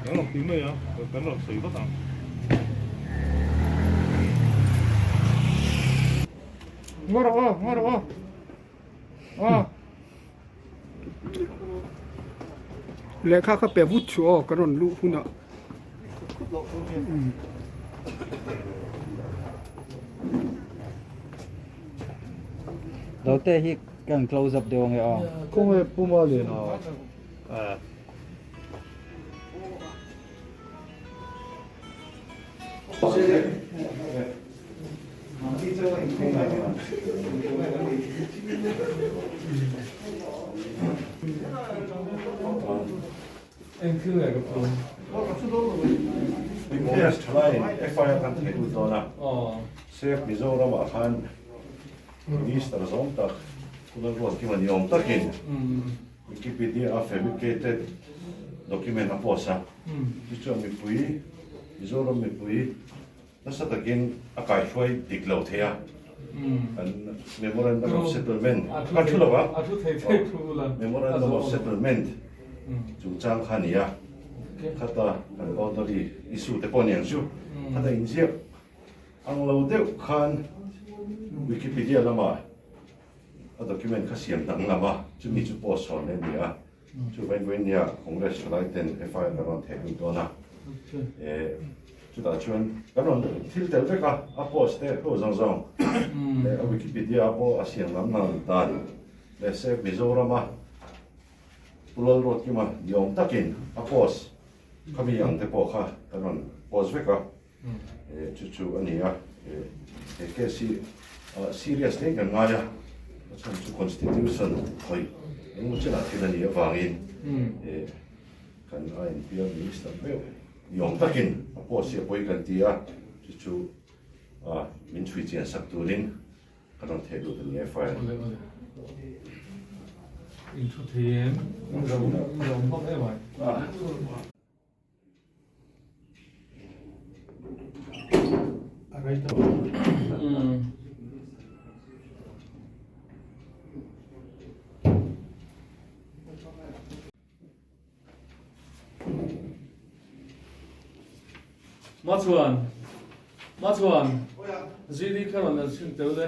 Kan rawn ti mai a, kan rawn sawi vat ang. Ngaw rawh aw, ngaw rawh aw. Aw. Lehkha kha pe vut chu aw kan rawn luh hunah. Lo te hi kan close up deuh ange aw. Khawnge Puma lian a? Yes, thalai FIR kan thei lut dawn a. Save Mizoram ah khan Minister zawng tak Kunal Ruatkima ni awm takin Wikipedia a fabricated document a post a. Chu chuan mipui, Mizoram mipui nasa takin a kaihruai dik lo thei a. Kan Memorandum of Settlement ka thu lo a, Memorandum of Settlement chungchang kha a ni a. Khata kan boundary issue te pawh a ni ang chu. Khata inziak ang lo deuh khan Wikipedia lamah A document kha siam danglam a, chumi chu post sawn leh a ni a. Chuvain vawinia Congress thalai ten FIR kan rawn theh lut dawn a. Chutah chuan kan rawn thil tel vek a, a post te ho zawng zawng leh a Wikipedia pawh a siam lam lam dan leh Save Mizoram a Pu Lalruatkima ni awm takin a post khami ang te pawh kha kan rawn post vek a. Chu chu a ni a, he case hi serious hle kan ngai a, a chhan chu constitution khawih engemaw chenah thil a nih avangin kan INPR minister meuh ni awm takin a post hi a pawi kan ti a, chu chu min chhui chian sak turin ka rawn theh lut a ni e file. In thu thei em? In ro hlawm em ai. Machuan, Machuan, GD kha rawn la chhin tel le.